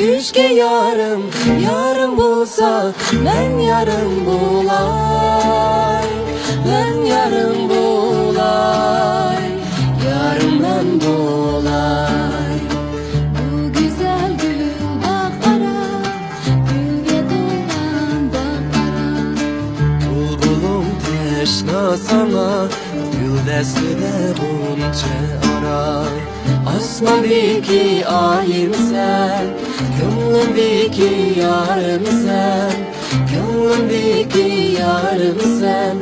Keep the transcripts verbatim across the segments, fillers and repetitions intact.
كۈچكە يارىم، يارىم بولسا، مەن يارىم بولاي، مەن يارىم بولاي، يارىم مەن بولاي. بۇ گۈزەل گۈل باغ ئارا، گۈلگە تولغان باغ ئارا. بۇلبۇلۇم تەشنا ساڭا، گۈل دەستىدە غۇنچە ئارا. ئاسماندىكى ئايىمسەن، كۆڭلۈمدىكى يارىمسەن، كۆڭلۈمدىكى يارىمسەن.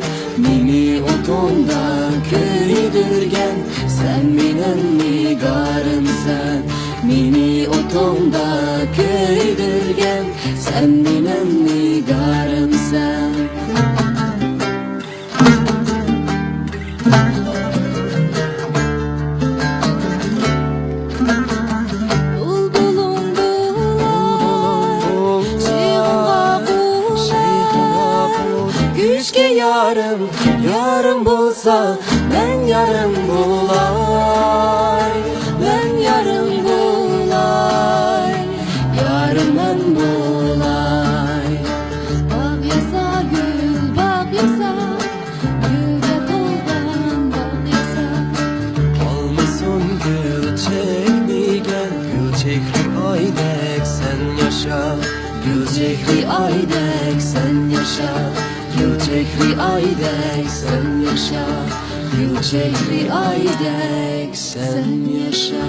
مېنى ئوتۇڭدا كۆيدۈرگەن، سەن مېنىڭ نىگارىمسەن. مېنى ئوتۇڭدا كۆيدۈرگەن، سەن مېنىڭ نىگارىمسەن. بۇلبۇلۇڭ بۇلاي، شېخىڭغا قۇلاي. كۈچكە يارىم، يارىم بولسا، مەن يارىم بولاي، مەن يارىم بولاي، يارىم مەن بولاي. باغ ياسا، گۈل باغ ياسا، گۈلگە تولغان باغ ياسا. ئالمىسۇن گۈل چېكىگەن، گۈل چېھرى ئايدەك سەن ياشا. گۈل چېھرى ئايدەك سەن ياشا. گۈل چېھرى ئايدەك سەن ياشا. گۈل چېھرى ئايدەك سەن ياشا.